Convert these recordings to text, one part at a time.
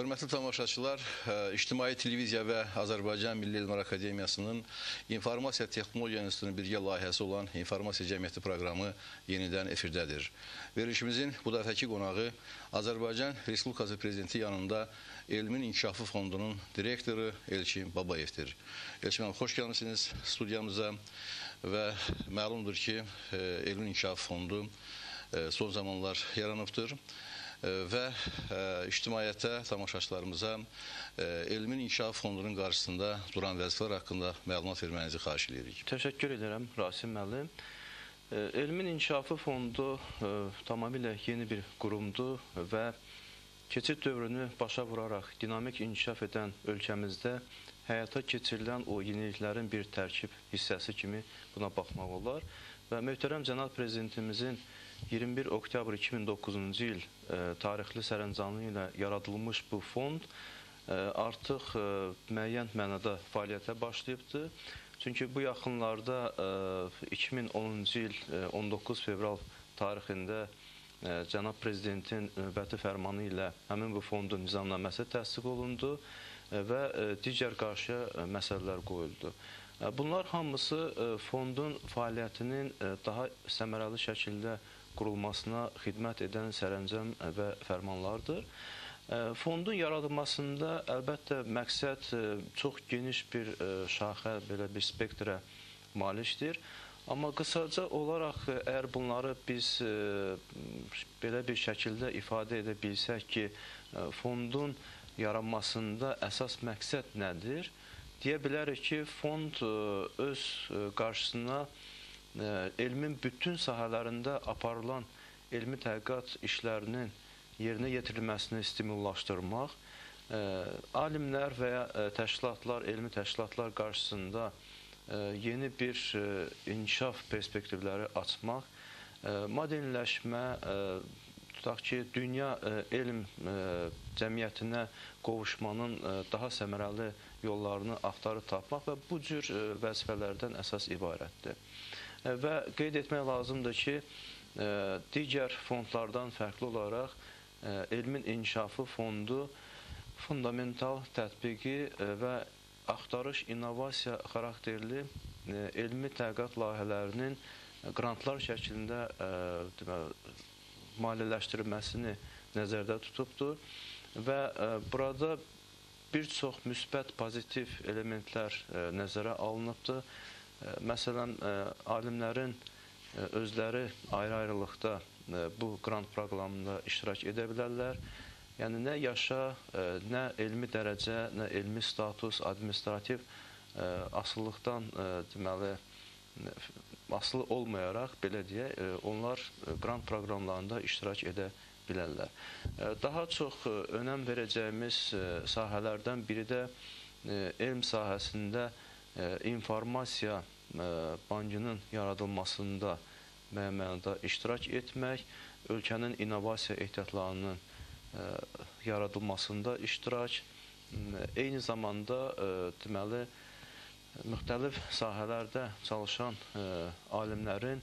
Hörmətli tamaşaçılar, İctimai Televiziya və Azərbaycan Milli Elmlər Akademiyasının İnformasiya Texnologiya Enstitutunun birgə layihəsi olan İnformasiya Cəmiyyəti proqramı yenidən efirdədir. Verilişimizin bu dəfəki qonağı Azərbaycan Respublikası Prezidenti yanında Elmin İnkişafı Fondunun direktoru Elçin Babayevdir. Elçin müəllim, xoş gəlmisiniz studiyamıza və məlumdur ki, Elmin İnkişafı Fondu son zamanlar yaranıbdır və ictimaiyyətə, tamaşaçılarımıza Elmin İnkişafı Fondunun qarşısında duran vəzifələr haqqında məlumat vermənizi xahiş edirik. Təşəkkür edirəm, Rasim müəllim. Elmin İnkişafı Fondu tamamilə yeni bir qurumdur və keçid dövrünü başa vuraraq dinamik inkişaf edən ölkəmizdə həyata keçirilən o yeniliklərin bir tərkib hissəsi kimi buna baxmaq olar. Və möhtərəm cənab prezidentimizin 21 oktyabr 2009-cu il tarixli sərəncamı ilə yaradılmış bu fond artıq müəyyən mənada fəaliyyətə başlayıbdır. Çünki bu yaxınlarda 2010-cu il 19 fevral tarixində cənab prezidentin növbəti fərmanı ilə həmin bu fondun nizamnaməsi təsdiq olundu və digər qarşıya məsələlər qoyuldu. Bunlar hamısı fondun fəaliyyətinin daha səmərəli şəkildə qurulmasına xidmət edən sərəncam və fərmanlardır. Fondun yaradılmasında əlbəttə məqsəd çox geniş bir şaxə, belə bir spektrə malikdir. Amma qısaca olaraq əgər bunları biz belə bir şəkildə ifadə edə bilsək ki, fondun yaranmasında əsas məqsəd nədir? Deyə bilərik ki, fond öz qarşısına elmin bütün sahələrində aparılan elmi təhqiqat işlərinin yerinə yetirilməsini stimullaşdırmaq, alimlər və ya təşkilatlar, elmi təşkilatlar qarşısında yeni bir inkişaf perspektivləri açmaq, modernləşmə, tutaq ki, dünya elm cəmiyyətinə qovuşmanın daha səmərəli yollarını axtarıb tapmaq və bu cür vəzifələrdən əsas ibarətdir. Və qeyd etmək lazımdır ki, digər fondlardan fərqli olaraq Elmin İnkişafı Fondu fundamental tətbiqi və axtarış innovasiya xarakterli elmi təhqiqat layihələrinin qrantlar şəklində maliyyələşdirilməsini nəzərdə tutubdur və burada bir çox müsbət, pozitiv elementlər nəzərə alınıbdır. Məsələn, alimlərin özləri ayrı-ayrılıqda bu qrant proqramında iştirak edə bilərlər. Yəni, nə yaşa, nə elmi dərəcə, nə elmi status, administrativ asılılıqdan deməli, asılı olmayaraq, belə deyək, onlar qrant proqramlarında iştirak edə bilərlər. Daha çox önəm verəcəyimiz sahələrdən biri də elm sahəsində informasiya bankının yaradılmasında müəyyən mənada iştirak etmək, ölkənin innovasiya ehtiyatlarının yaradılmasında iştirak, eyni zamanda deməli, müxtəlif sahələrdə çalışan alimlərin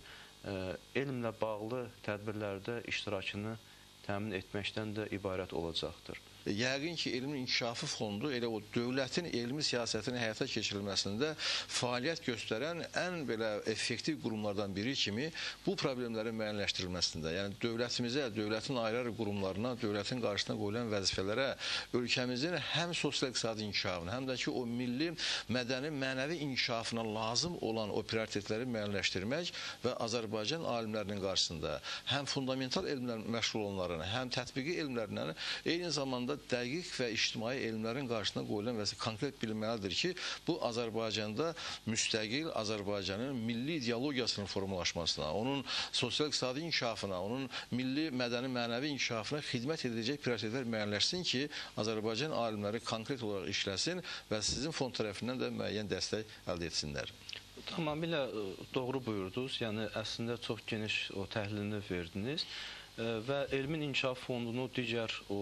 elmlə bağlı tədbirlərdə iştirakını təmin etməkdən də ibarət olacaqdır. Yəqin ki, Elmin İnkişafı Fondu elə o dövlətin elmi siyasətinin həyata keçirilməsində fəaliyyət göstərən ən belə effektiv qurumlardan biri kimi bu problemlərin müəyyənləşdirilməsində, yəni dövlətimizə, dövlətin ayrı-ayrı qurumlarına, dövlətin qarşısına qoyulan vəzifələrə, ölkəmizin həm sosial-iqtisadi inkişafına, həm də ki, o milli, mədəni, mənəvi inkişafına lazım olan o prioritetləri müəyyənləşdirmək və Azərbaycan alimlərinin qarşısında həm fundamental elmlər məşğul olanların, həm tətbiqi elmlərlə eyni zamanda dəqiq və ictimai elmlərin qarşısına qoyulan vəzifə konkret bilinməlidir ki, bu Azərbaycanda müstəqil Azərbaycanın milli ideologiyasının formalaşmasına, onun sosial-iqtisadi inkişafına, onun milli, mədəni, mənəvi inkişafına xidmət edəcək prioritetlər müəyyənləşsin ki, Azərbaycan alimləri konkret olaraq işləsin və sizin fond tərəfindən də müəyyən dəstək əldə etsinlər. Tamamilə doğru buyurdunuz. Yəni, əslində çox geniş o təhlilini verdiniz və Elmin İnkişaf Fondunu digər o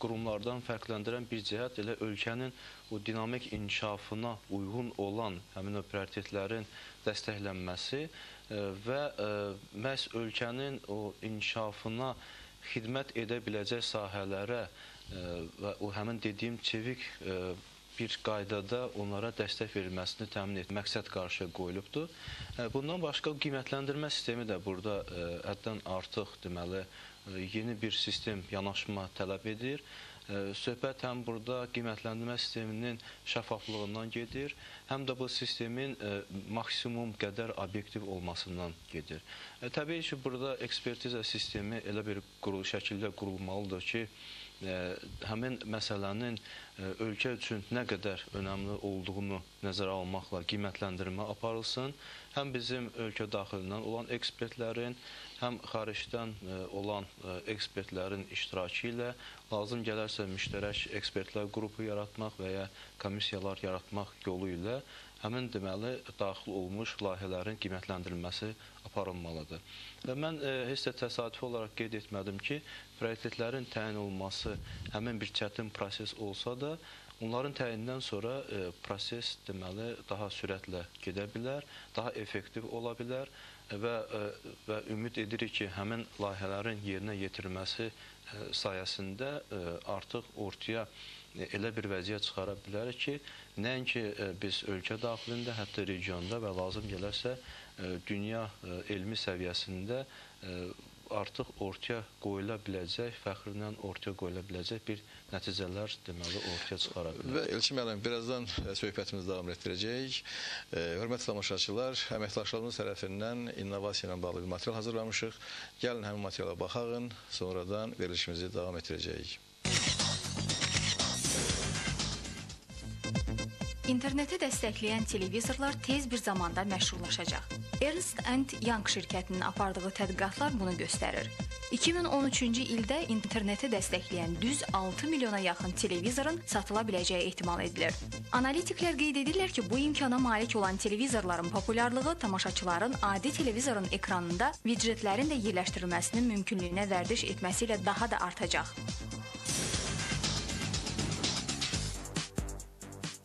qurumlardan fərqləndirən bir cəhət elə ölkənin o dinamik inkişafına uyğun olan həmin o prioritetlərin dəstəklənməsi və məhz ölkənin o inkişafına xidmət edə biləcək sahələrə və o həmin dediyim çevik bir qaydada onlara dəstək verilməsini təmin etmək məqsəd qarşıya qoyulubdur. Bundan başqa qiymətləndirmə sistemi də burada həddən artıq deməli yeni bir sistem yanaşma tələb edir. Söhbət həm burada qiymətləndirmə sisteminin şəffaflığından gedir, həm də bu sistemin maksimum qədər obyektiv olmasından gedir. Təbii ki, burada ekspertiza sistemi elə bir şəkildə qurulmalıdır ki, həmin məsələnin ölkə üçün nə qədər önəmli olduğunu nəzərə almaqla qiymətləndirmə aparılsın. Həm bizim ölkə daxilindən olan ekspertlərin, həm xaricdən olan ekspertlərin iştirakı ilə lazım gələrsə müştərək ekspertlər qrupu yaratmaq və ya komissiyalar yaratmaq yolu ilə həmin deməli daxil olmuş layihələrin qiymətləndirilməsi aparılmalıdır. Və mən heç də təsadüfi olaraq qeyd etmədim ki, prioritetlərin təyin olunması həmin bir çətin proses olsa da, onların təyindən sonra proses deməli daha sürətlə gedə bilər, daha effektiv ola bilər və ümid edirik ki, həmin layihələrin yerinə yetirilməsi sayəsində artıq ortaya elə bir vəziyyət çıxara bilərik ki, nəinki biz ölkə daxilində, hətta regionda və lazım gələrsə dünya elmi səviyyəsində artıq ortaya qoyula biləcək, fəxrlə ortaya qoyula biləcək bir nəticələr deməli ortaya çıxara bilər. Və Elçin müəllim, birazdan söhbətimizi davam etdirəcəyik. Hörmətli tamaşaçılar, əməkdaşlarımız tərəfindən innovasiya ilə bağlı bir material hazırlamışıq. Gəlin həmin materiala baxağın, sonradan verilişimizi davam etdirəcəyik. İnterneti dəstəkləyən televizorlar tez bir zamanda məşhurlaşacaq. Ernst & Young şirkətinin apardığı tədqiqatlar bunu göstərir. 2013-cü ildə interneti dəstəkləyən düz 6 milyona yaxın televizorun satıla biləcəyi ehtimal edilir. Analitiklər qeyd edirlər ki, bu imkana malik olan televizorların populyarlığı tamaşaçıların adi televizorun ekranında widgetlərin də yerləşdirilməsinin mümkünlüyünə vərdiş etməsi ilə daha da artacaq.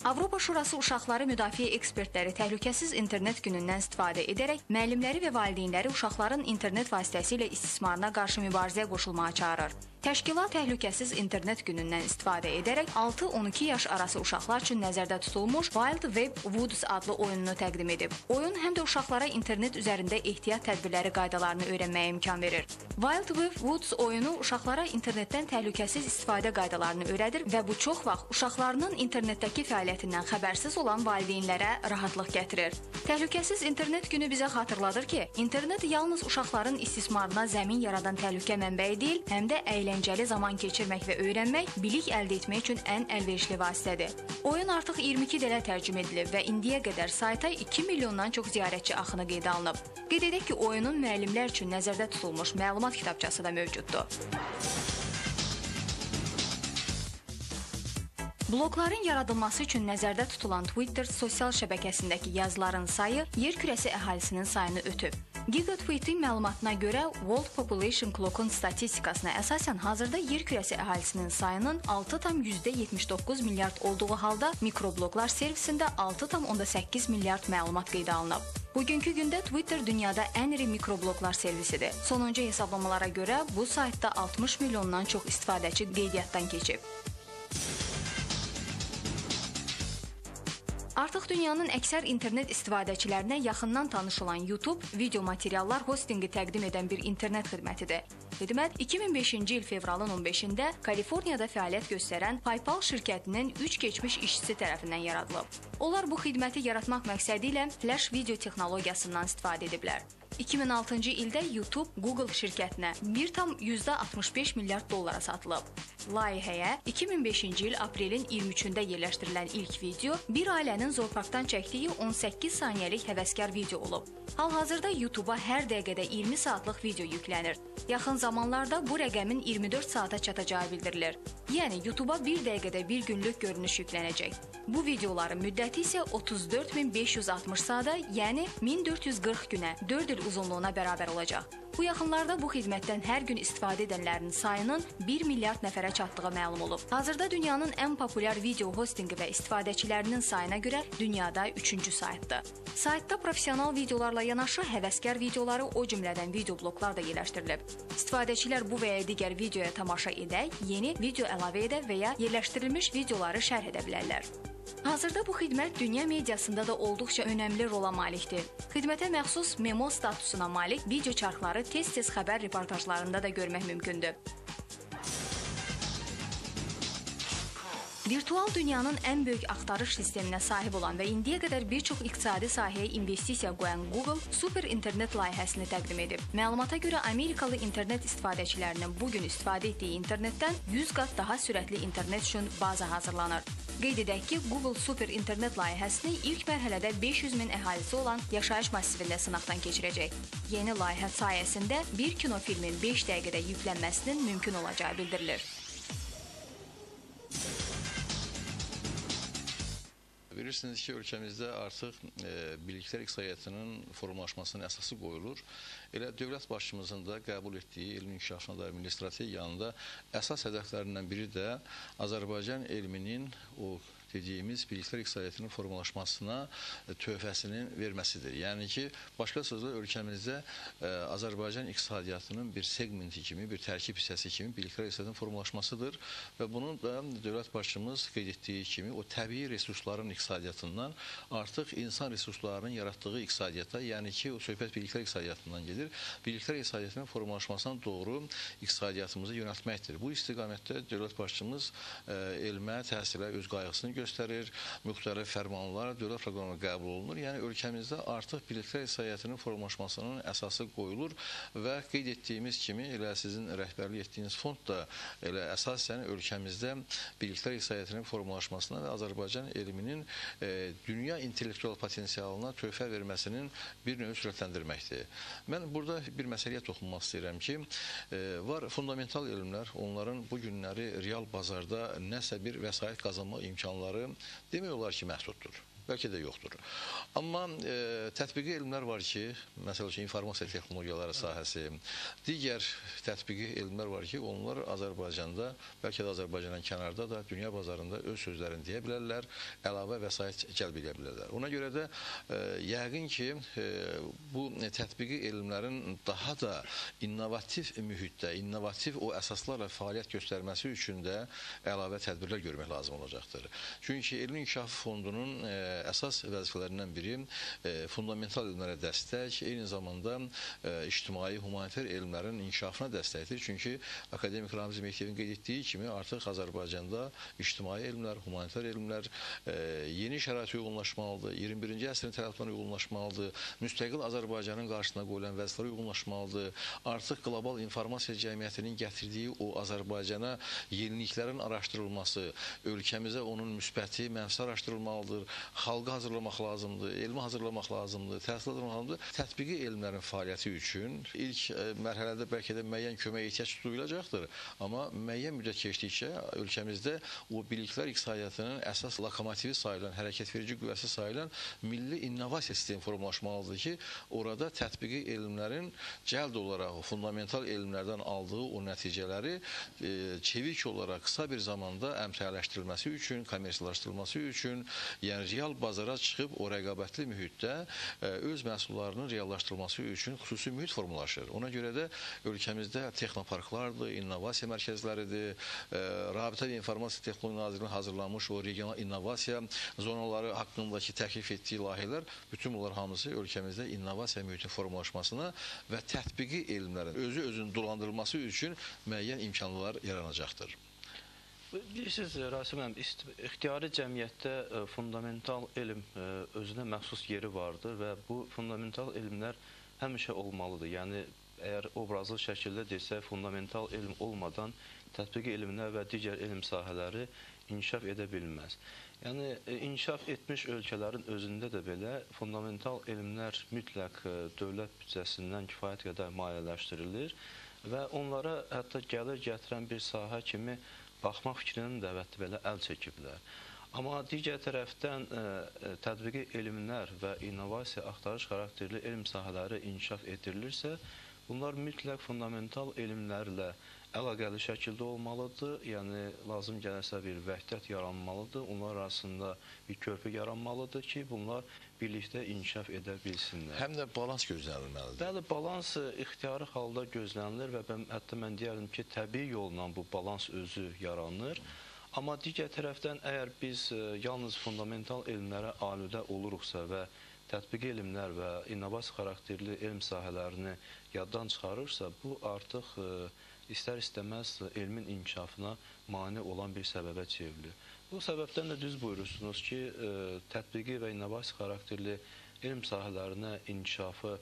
Avropa Şurası Uşaqları Müdafiə Ekspertləri Təhlükəsiz İnternet Günündən istifadə edərək müəllimləri və valideynləri uşaqların internet vasitəsilə istismarına qarşı mübarizəyə qoşulmağa çağırır. Təşkilat Təhlükəsiz İnternet Günündən istifadə edərək 6-12 yaş arası uşaqlar üçün nəzərdə tutulmuş Wild Web Woods adlı oyununu təqdim edib. Oyun həm də uşaqlara internet üzərində ehtiyat tədbirləri qaydalarını öyrənməyə imkan verir. Wild Web Woods oyunu uşaqlara internetdən təhlükəsiz istifadə qaydalarını öyrədir və bu çox vaxt uşaqlarının internetdəki fəaliyyətindən xəbərsiz olan valideynlərə rahatlıq gətirir. Təhlükəsiz İnternet Günü bizə xatırladır ki, internet yalnız uşaqların istismarına zəmin yaradan təhlükə mənbəyi deyil, həm də əyləncəli zaman keçirmək və öyrənmək, bilik əldə etmək üçün ən əlverişli vasitədir. Oyun artıq 22 dilə tərcümə edilib və indiyə qədər sayta 2 milyondan çox ziyarətçi axını qeydə alınıb. Qeyd edək ki, oyunun müəllimlər üçün nəzərdə tutulmuş məlumat kitabçası da mövcuddur. Blokların yaradılması üçün nəzərdə tutulan Twitter sosial şəbəkəsindəki yazıların sayı yer kürəsi əhalisinin sayını ötüb. GigaTweet-in məlumatına görə World Population Clock-un statistikasına əsasən hazırda yer kürəsi əhalisinin sayının 6,79 milyard olduğu halda mikrobloklar servisində 6,8 milyard məlumat qeydə alınıb. Bugünkü gündə Twitter dünyada ən iri mikrobloklar servisidir. Sonuncu hesablamalara görə bu saytda 60 milyondan çox istifadəçi qeydiyyatdan keçib. Artıq dünyanın əksər internet istifadəçilərinə yaxından tanış olan YouTube, video materiallar hostingi təqdim edən bir internet xidmətidir. Xidmət 2005-ci il fevralın 15-də Kaliforniyada fəaliyyət göstərən PayPal şirkətinin 3 keçmiş işçisi tərəfindən yaradılıb. Onlar bu xidməti yaratmaq məqsədi ilə flash video texnologiyasından istifadə ediblər. 2006-cı ildə YouTube Google şirkətinə 1,65 milyard dollara satılıb. Layihəyə 2005-ci il aprelin 23-də yerləşdirilən ilk video bir ailənin zooparkdan çəkdiyi 18 saniyəlik həvəskar video olub. Hal-hazırda YouTube-a hər dəqiqədə 20 saatlıq video yüklənir. Yaxın zamanlarda bu rəqəmin 24 saata çatacağı bildirilir. Yəni YouTube-a bir dəqiqədə bir günlük görünüş yüklənəcək. Bu videoların müddəti isə 34.560 saata, yəni 1440 günə, 4 il uzunluğuna bərabər olacaq. Bu yaxınlarda bu xidmətdən hər gün istifadə edənlərin sayının 1 milyard nəfərə çatdığı məlum olub. Hazırda dünyanın ən populyar video hostinqi və istifadəçilərinin sayına görə dünyada 3-cü saytdır. Saytda professional videolarla yanaşı həvəskar videoları, o cümlədən video bloklar da yerləşdirilib. İstifadəçilər bu və ya digər videoya tamaşa edə, yeni video əlavə edə və ya yerləşdirilmiş videoları şərh edə bilərlər. Hazırda bu xidmət dünya mediasında da olduqca önəmli rola malikdir. Xidmətə məxsus memo statusuna malik video çarxları tez-tez xəbər reportajlarında da görmək mümkündür. Virtual dünyanın ən böyük axtarış sisteminə sahib olan və indiyə qədər bir çox iqtisadi sahəyə investisiya qoyan Google super internet layihəsini təqdim edib. Məlumata görə Amerikalı internet istifadəçilərinin bugün istifadə etdiyi internetdən 100 qat daha sürətli internet üçün baza hazırlanır. Qeyd edək ki, Google super internet layihəsini ilk mərhələdə 500 min əhalisi olan yaşayış massivində sınaqdan keçirəcək. Yeni layihə sayəsində bir kinofilmin 5 dəqiqədə yüklənməsinin mümkün olacağı bildirilir. Bilirsiniz ki, ölkəmizdə artıq biliklər iqtisadiyyatının formalaşmasının əsası qoyulur. Elə dövlət başçımızın da qəbul etdiyi elmin inkişafına dair milli strategiyanın da əsas hədəflərindən biri də Azərbaycan elminin o dediyimiz biliklər iqtisadiyyatının formalaşmasına töhfəsinin verməsidir. Yəni ki, başqa sözlə ölkəmizdə Azərbaycan iqtisadiyyatının bir segmenti kimi, bir tərkib hissəsi kimi biliklər iqtisadiyyatının formalaşmasıdır və bunun da dövlət başçımız qeyd etdiyi kimi o təbii resursların iqtisadiyyatından artıq insan resurslarının yaratdığı iqtisadiyyata, yəni ki, o söhbət biliklər iqtisadiyyatından gedir. Biliklər iqtisadiyyatının formalaşmasına doğru iqtisadiyyatımızı yönəltməkdir. Bu istiqamətdə dövlət başçımız elmə, təhsilə öz qayğısını göstərir, müxtəlif fərmanlar, dövlət proqramı qəbul olunur. Yəni ölkəmizdə artıq biliklər iqtisadiyyatının formalaşmasının əsası qoyulur və qeyd etdiyimiz kimi elə sizin rəhbərlik etdiyiniz fond da elə əsasən ölkəmizdə biliklər iqtisadiyyatının formalaşmasına və Azərbaycan elminin dünya intellektual potensialına töhfə verməsinin bir növ sürətləndirməkdir. Mən burada bir məsələyə toxunmaq istəyirəm ki, var fundamental elmlər, onların bu günləri real bazarda nəsə bir vəsait qazanmaq imkanları demək olar ki, məhduddur. Bəlkə də yoxdur. Amma tətbiqi elmlər var ki, məsəl üçün informasiya texnologiyaları sahəsi, digər tətbiqi elmlər var ki, onlar Azərbaycanda, bəlkə də Azərbaycandan kənarda da dünya bazarında öz sözlərini deyə bilərlər, əlavə vəsait cəlb edə bilərlər. Ona görə də yəqin ki, bu tətbiqi elmlərin daha da innovativ mühitdə, innovativ o əsaslarla fəaliyyət göstərməsi üçün də əlavə tədbirlər görmək lazım olacaqdır. Çünki Elmin İnkişafı Fondunun əsas vəzifələrindən biri fundamental elmlərə dəstək, eyni zamanda ictimai, humanitar elmlərin inkişafına dəstəkdir. Çünki akademik Ramiz Mehdiyevin qeyd etdiyi kimi artıq Azərbaycanda ictimai elmlər, humanitar elmlər yeni şəraitə uyğunlaşmalıdır, 21-ci əsrin tələblərinə uyğunlaşmalıdır, müstəqil Azərbaycanın qarşısına qoyulan vəzifələrə uyğunlaşmalıdır. Artıq qlobal informasiya cəmiyyətinin gətirdiyi o Azərbaycana yeniliklərin araşdırılması, ölkəmizə onun müsbəti, mənfisi araşdırılmalıdır, xalqı hazırlamaq lazımdır, elmi hazırlamaq lazımdır, təhsil hazırlamaq lazımdır. Tətbiqi elmlərin fəaliyyəti üçün ilk mərhələdə bəlkə də müəyyən köməyə ehtiyac duyulacaqdır. Amma müəyyən müddət keçdikcə ölkəmizdə o biliklər iqtisadiyyatının əsas lokomotivi sayılan, hərəkət verici qüvvəsi sayılan milli innovasiya sistemi formalaşmalıdır ki, orada tətbiqi elmlərin cəld olaraq fundamental elmlərdən aldığı o nəticələri çevik olaraq qısa bir zamanda əmtəələşdirilməsi üçün, kommersiyalaşdırılması üçün, yəni real bazara çıxıb o rəqabətli mühitdə öz məhsullarının reallaşdırılması üçün xüsusi mühit formalaşır. Ona görə də ölkəmizdə texnoparklardır, innovasiya mərkəzləridir, Rabitə və İnformasiya Texnologiya Nazirliyinin hazırlanmış o regional innovasiya zonaları haqqındakı təklif etdiyi layihələr, bütün bunlar hamısı ölkəmizdə innovasiya mühitinin formalaşmasına və tətbiqi elmlərin özü-özünün dolandırılması üçün müəyyən imkanlar yaranacaqdır. Bilirsiniz, Rasim müəllim, ixtiyari cəmiyyətdə fundamental elm özünə məxsus yeri vardır və bu fundamental elmlər həmişə olmalıdır. Yəni, əgər obrazlı şəkildə desək, fundamental elm olmadan tətbiqi elmlər və digər elm sahələri inkişaf edə bilməz. Yəni, inkişaf etmiş ölkələrin özündə də belə fundamental elmlər mütləq dövlət büdcəsindən kifayət qədər maliyyələşdirilir və onlara hətta gəlir gətirən bir sahə kimi baxmaq fikrinin də belə əl çəkiblər. Amma digər tərəfdən tətbiqi elmlər və innovasiya axtarış xarakterli elm sahələri inkişaf etdirilirsə, Bunlar mütləq fundamental elmlərlə əlaqəli şəkildə olmalıdır. Yəni, lazım gəlirsə bir vəhdət yaranmalıdır. Onlar arasında bir körpü yaranmalıdır ki, bunlar birlikdə inkişaf edə bilsinlər. Həm də balans gözlənilməlidir. Bəli, balans ixtiyari halda gözlənilir və hətta mən deyərdim ki, təbii yolla bu balans özü yaranır. Amma digər tərəfdən, əgər biz yalnız fundamental elmlərə aludə oluruqsa və tətbiqi elmlər və innovasiya xarakterli elm sahələrini yaddan çıxarırsa, bu artıq istər-istəməz elmin inkişafına mane olan bir səbəbə çevrilir. Bu səbəbdən də düz buyurursunuz ki, tətbiqi və innovasiya xarakterli elm sahələrinə inkişafı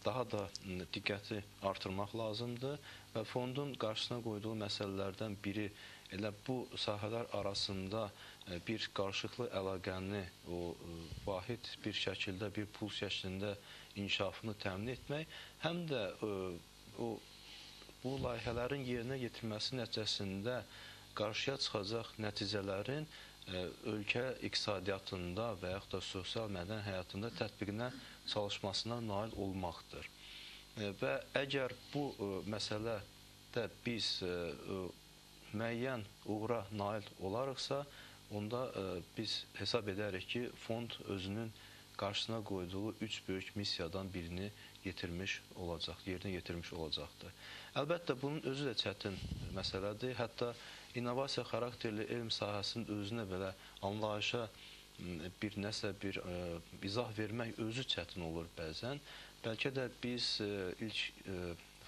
daha da diqqəti artırmaq lazımdır və fondun qarşısına qoyduğu məsələlərdən biri elə bu sahələr arasında bir qarşılıqlı əlaqəni o vahid bir şəkildə, bir pul şəklində inkişafını təmin etmək, həm də bu layihələrin yerinə yetirilməsi nəticəsində qarşıya çıxacaq nəticələrin ölkə iqtisadiyyatında və yaxud da sosial mədəni həyatında tətbiqinə çalışmasına nail olmaqdır. Və əgər bu məsələdə biz müəyyən uğura nail olarıqsa, onda biz hesab edərik ki, fond özünün qarşısına qoyduğu üç böyük missiyadan birini yetirmiş olacaq, yerinə yetirmiş olacaqdır. Əlbəttə, bunun özü də çətin məsələdir. Hətta innovasiya xarakterli elm sahəsinin özünə belə anlayışa bir nəsə bir izah vermək özü çətin olur bəzən. Bəlkə də biz ilk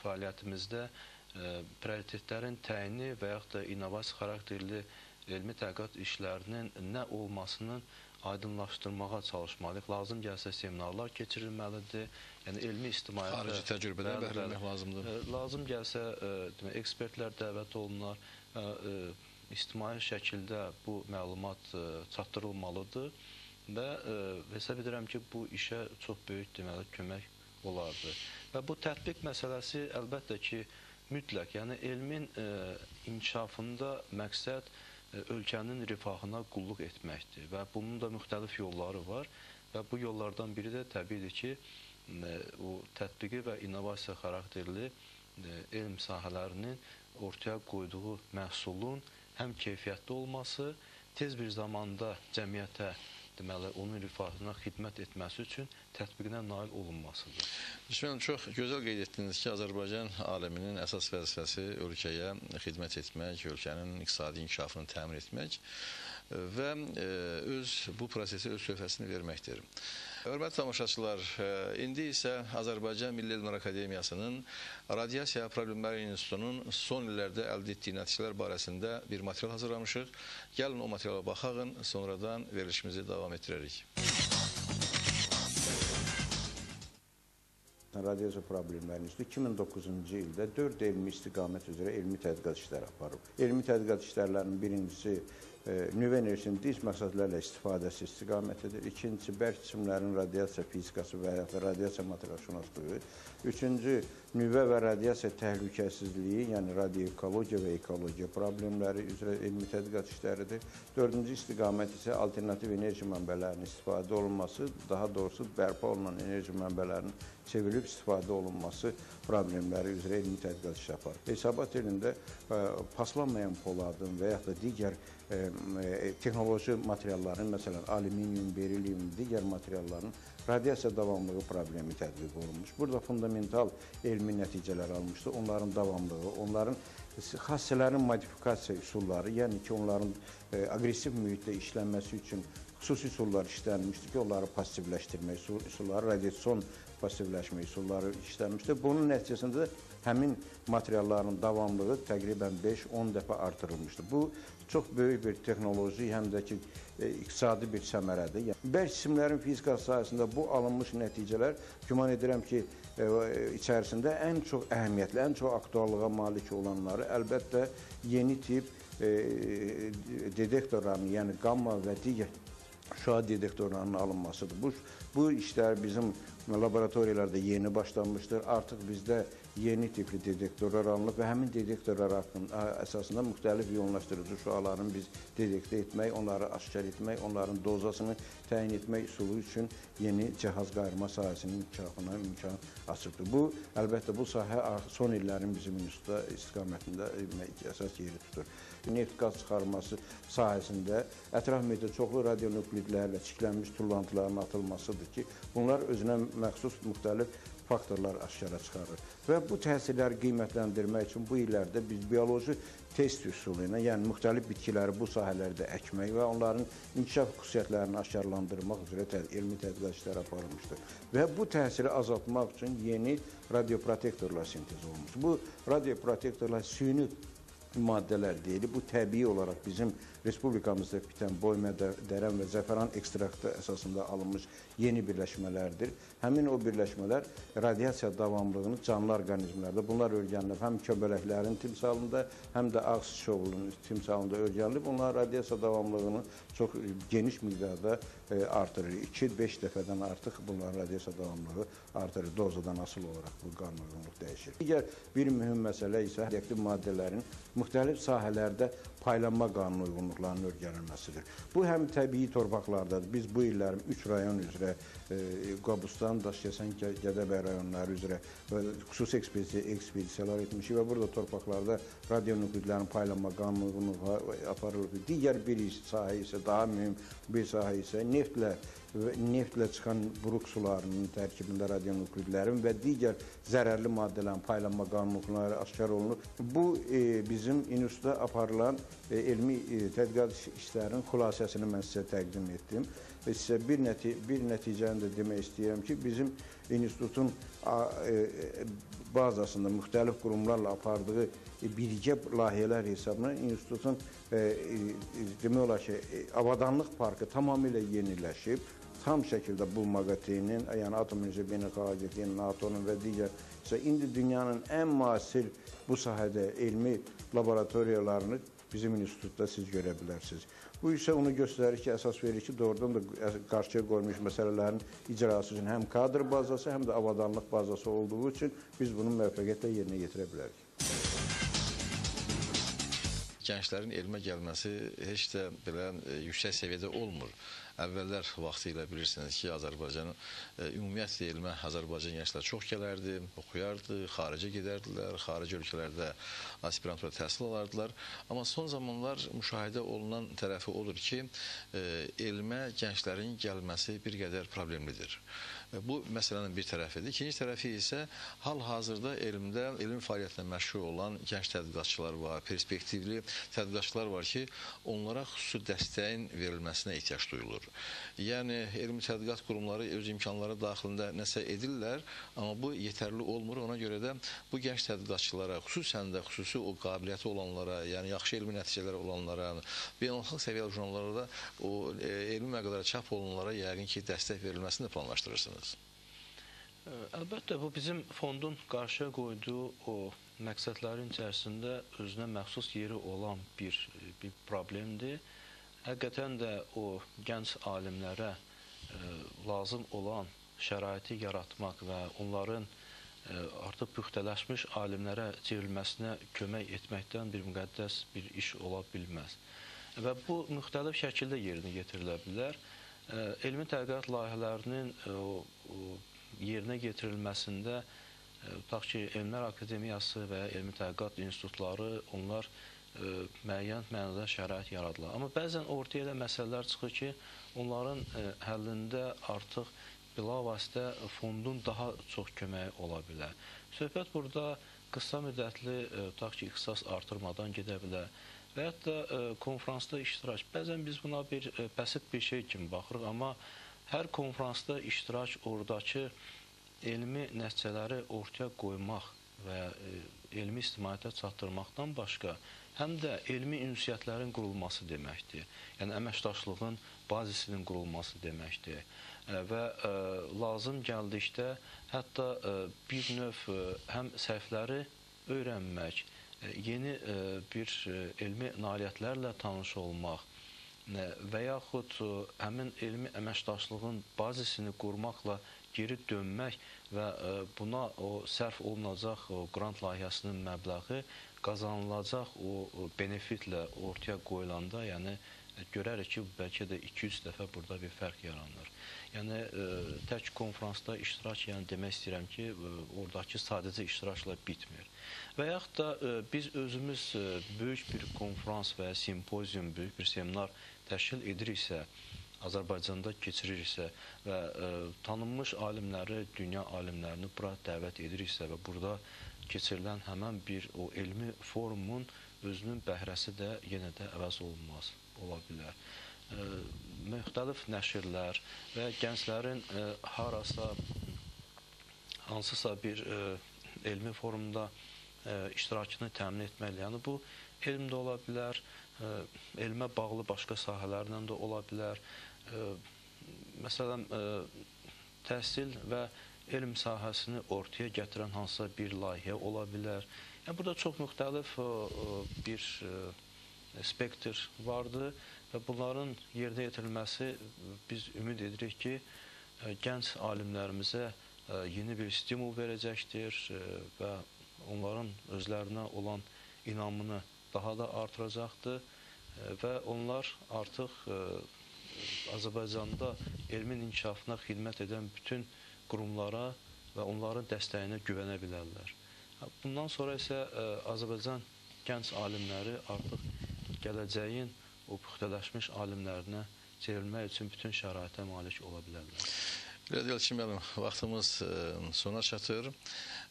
fəaliyyətimizdə prioritetlərin təyini və yaxud da innovasiya xarakterli elmi təhqiqat işlərinin nə olmasının aydınlaşdırmağa çalışmalıyıq. Lazım gəlsə seminarlar keçirilməlidir. Yəni elmi ictimaiyyətə xarici təcrübədən bəhrələnmək lazımdır. Lazım gəlsə demək, ekspertlər dəvət olunar. İctimai şəkildə bu məlumat çatdırılmalıdır və hesab edirəm ki, bu işə çox böyük deməli kömək olardı. Və bu tətbiq məsələsi əlbəttə ki, mütləq, yəni elmin inkişafında məqsəd ölkənin rifahına qulluq etməkdir və bunun da müxtəlif yolları var və bu yollardan biri də təbiidir ki, o tətbiqi və innovasiya xarakterli elm sahələrinin ortaya qoyduğu məhsulun həm keyfiyyətli olması, tez bir zamanda cəmiyyətə, deməli, onun rifahına xidmət etməsi üçün tətbiqinə nail olunmasıdır. Müslüm, çox gözəl qeyd etdiniz ki, Azərbaycan aliminin əsas vəzifəsi ölkəyə xidmət etmək, ölkənin iqtisadi inkişafını təmin etmək və öz bu prosesi öz töhfəsini verməkdir. Hörmətli tamaşaçılar, indi isə Azərbaycan Milli Elmlər Akademiyasının Radiasiya Problemləri İnstitutunun son illərdə əldə etdiyi nəticələr barəsində bir material hazırlamışıq. Gəlin o materiala baxağın, sonradan verilişimizi davam etdirərik. Radiasiya Problemləri İnstitutu 2009-cu ildə 4 elmi istiqamət üzrə elmi tədqiqat işləri aparıb. Elmi tədqiqat işlərinin birincisi nüvə enerjisinin dinc məqsədlərlə istifadəsi istiqamətidir. İkincisi, bərk cisimlərin radiasiya fizikası və ya radiasiya materialşünaslığı. Üçüncü, nüvə və radiasiya təhlükəsizliyi, yəni radioekologiya və ekologiya problemləri üzrə elmi tədqiqat işləridir. Dördüncü istiqamət isə alternativ enerji mənbələrinin istifadə olunması, daha doğrusu bərpa olunan enerji mənbələrinin çevrilib istifadə olunması problemləri üzrə elmi tədqiqat işi aparır. Hesabat ilində paslanmayan poladın və yaxud da digər texnoloji materialların, məsələn, alüminium, berilium, digər materialların radiasiya davamlılığı problemi tədqiq olunmuş. Burada fundamental elmi nəticələr almışdı. Onların davamlılığı, onların xassələrin modifikasiya üsulları, yəni ki, onların aqressiv mühitdə işlənməsi üçün xüsusi üsullar işlənmişdi ki, onları passivləşdirmək üsulları, radiasion passivləşmə üsulları işlənmişdi. Bunun nəticəsində həmin materialların davamlılığı təqribən 5-10 dəfə artırılmışdı. Bu, çox böyük bir texnoloji, həm də ki, iqtisadi bir səmərədir. Yəni, bərk cisimlərin fizika sahəsində bu alınmış nəticələr, güman edirəm ki, içərisində ən çox əhəmiyyətli, ən çox aktuallığa malik olanları əlbəttə yeni tip detektorların, yəni qamma və digər şüa detektorlarının alınmasıdır. Bu işlər bizim laboratoriyalarda yeni başlanmışdır. Artıq bizdə yeni tipli detektorlar alınıb və həmin detektorlar əsasında müxtəlif iyonlaşdırıcı şüalarını biz detektə etmək, onları aşkar etmək, onların dozasını təyin etmək üsulu üçün yeni cihaz qayırma sahəsinin inkişafına imkan açıbdır. Bu, əlbəttə, bu sahə son illərin bizim institutda istiqamətində əsas yeri tutur. Neft qaz çıxarması sahəsində ətraf mühitə çoxlu radionuklidlərlə çiklənmiş tullantıların atılmasıdır ki, bunlar özünə məxsus müxtəlif faktorlar aşkara çıxarır. Və bu təsirləri qiymətləndirmək üçün bu illərdə biz bioloji test üsulu ilə, yəni müxtəlif bitkiləri bu sahələrdə əkmək və onların inkişaf xüsusiyyətlərini aşkarlandırmaq üzrə elmi tədqiqat işləri aparılmışdır. Və bu təsiri azaltmaq üçün yeni radioprotektorlar sintez olunmuşdur. Bu radioprotektorlar süni maddələr deyil. Bu təbii olaraq bizim respublikamızda bitən boyma, dərən və zəfəran ekstraktı əsasında alınmış yeni birləşmələrdir. Həmin o birləşmələr radiasiya davamlılığını canlı orqanizmlərdə, bunlar öyrənilib həm köbələklərin timsalında, həm də ağ sıçovulunun timsalında öyrənilib. Onlar radiasiya davamlılığını çox geniş miqdarda artırır. 2-5 dəfədən artıq bunların radiasiya davamlılığı artırır. Dozadan asılı olaraq bu qanunuyğunluq dəyişir. Digər bir mühüm məsələ isə radioaktiv maddələrin müxtəlif sahələrdə paylanma qanunuyğunluqlarının öyrənilməsidir. Bu həm təbii torpaqlardadır. Biz bu illərin 3 rayon üzrə, Qobustan, Daşkəsən, Gədəbəy rayonları üzrə xüsusi ekspedisiyalar etmişik və burada torpaqlarda radionuklidlərin paylanma qanunuyğunluğu aparılır. Digər bir sahə isə, daha mühüm bir sahə isə neftlə çıxan buruq sularının tərkibində radionuklidlərin və digər zərərli maddələrin paylanma qanunluqları aşkar olunur. Bu, bizim institutda aparılan elmi tədqiqat işlərinin xülasəsini mən sizə təqdim etdim. Və sizə bir nəticəni də demək istəyirəm ki, bizim institutun bazasında müxtəlif qurumlarla apardığı birgə layihələr hesabına institutun demək olar ki, Avadanlıq Parkı tamamilə yeniləşib. Tam şəkildə bu MAQATE-nin, yəni Atom Enerjisi Beynəlxalq Agentliyinin, NATO-nun və digər, indi dünyanın ən müasir bu sahədə elmi laboratoriyalarını bizim institutda siz görə bilərsiniz. Bu isə onu göstərir ki, əsas verir ki, doğrudan da qarşıya qoyulmuş məsələlərin icrası üçün həm kadr bazası, həm də avadanlıq bazası olduğu üçün biz bunu müvəffəqiyyətlə yerinə yetirə bilərik. Gənclərin elmə gəlməsi heç də belə yüksək səviyyədə olmur. Əvvəllər vaxtı ilə bilirsiniz ki, Azərbaycanın ümumiyyətlə elmə Azərbaycan gənclər çox gələrdi, oxuyardı, xaricə gedərdilər, xarici ölkələrdə aspirantura təhsil alardılar. Amma son zamanlar müşahidə olunan tərəfi odur ki, elmə gənclərin gəlməsi bir qədər problemlidir. Bu məsələnin bir tərəfidir. İkinci tərəfi isə hal-hazırda elmdə, elm fəaliyyətinə məşğul olan gənc tədqiqatçılar var, perspektivli tədqiqatçılar var ki, onlara xüsusi dəstəyin verilməsinə ehtiyac duyulur. Yəni, elmi tədqiqat qurumları öz imkanları daxilində nəsə edirlər, amma bu yetərli olmur. Ona görə də bu gənc tədqiqatçılara, xüsusən də xüsusi o qabiliyyəti olanlara, yəni yaxşı elmi nəticələri olanlara, beynəlxalq səviyyəli jurnallara da o elmi məqalələrə çap olunanlara yəqin ki, dəstək verilməsini planlaşdırırsınız. Əlbəttə, bu bizim fondun qarşıya qoyduğu o məqsədlərin içərisində özünə məxsus yeri olan bir problemdir. Həqiqətən də o gənc alimlərə lazım olan şəraiti yaratmaq və onların artıq püxtələşmiş alimlərə çevrilməsinə kömək etməkdən bir müqəddəs bir iş ola bilməz. Və bu müxtəlif şəkildə yerinə yetirilə bilər. Elmi tədqiqat layihələrinin yerinə yetirilməsində tutaq ki, Elmlər Akademiyası və Elmi Tədqiqat İnstitutları onlar müəyyən mənada şərait yaradılar. Amma bəzən ortaya elə məsələlər çıxır ki, onların həllində artıq bilavasitə fondun daha çox köməyi ola bilər. Söhbət burada qısa müddətli, tutaq ki, ixtisas artırmadan gedə bilər və hətta konfransda iştirak. Bəzən biz buna bir bəsit bir şey kimi baxırıq, amma hər konfransda iştirak oradakı elmi nəticələri ortaya qoymaq və elmi ictimaiyyətə çatdırmaqdan başqa həm də elmi ünsiyyətlərin qurulması deməkdir. Yəni, əməkdaşlığın bazisinin qurulması deməkdir. Və lazım gəldikdə hətta bir növ həm səhvləri öyrənmək, yeni bir elmi nailiyyətlərlə tanış olmaq, və yaxud həmin elmi əməkdaşlığın bazisini qurmaqla geri dönmək və buna o sərf olunacaq o qrant layihəsinin məbləği qazanılacaq o benefitlə ortaya qoyulanda, yəni görərik ki, bəlkə də 2-3 dəfə burada bir fərq yaranır. Yəni tək konfransda iştirak, yəni demək istəyirəm ki, oradakı sadəcə iştirakla bitmir. Və yaxud da biz özümüz böyük bir konfrans və ya simpozium, böyük bir seminar təşkil ediriksə, Azərbaycanda keçiririksə və tanınmış alimləri, dünya alimlərini bura dəvət ediriksə və burada keçirilən həmən bir o elmi forumun özünün bəhrəsi də yenə də əvəz olunmaz ola bilər. Müxtəlif nəşrlər və gənclərin harasa hansısa bir elmi forumda iştirakını təmin etməli. Yəni bu elm də ola bilər, elmə bağlı başqa sahələrlə də ola bilər. Məsələn, təhsil və elm sahəsini ortaya gətirən hansısa bir layihə ola bilər. Yəni burada çox müxtəlif bir spektr vardır və bunların yerinə yetirilməsi biz ümid edirik ki, gənc alimlərimizə yeni bir stimul verəcəkdir və onların özlərinə olan inamını daha da artıracaqdır və onlar artıq Azərbaycanda elmin inkişafına xidmət edən bütün qurumlara və onların dəstəyinə güvənə bilərlər. Bundan sonra isə Azərbaycan gənc alimləri artıq gələcəyin o püxtələşmiş alimlərinə çevrilmək üçün bütün şəraitə malik ola bilərlər. Elə Elçin müəllim, vaxtımız sona çatır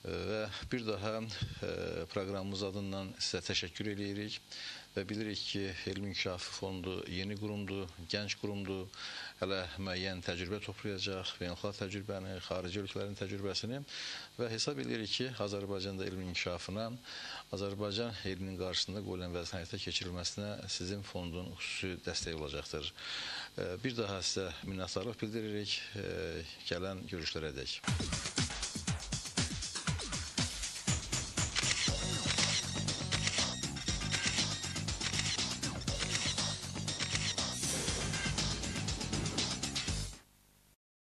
və bir daha proqramımız adından sizə təşəkkür edirik və bilirik ki, Elmi İnkişafı Fondu yeni qurumdur, gənc qurumdur, hələ müəyyən təcrübə toplayacaq, beynəlxalq təcrübəni, xarici ölkələrin təcrübəsini və hesab edirik ki, Azərbaycanda elmin inkişafına, Azərbaycan elminin qarşısında qoyulan vəzifənin həyata keçirilməsinə sizin fondun xüsusi dəstəyi olacaqdır. Bir daha sizə minnətdarlıq bildiririk, gələn görüşlərə dək.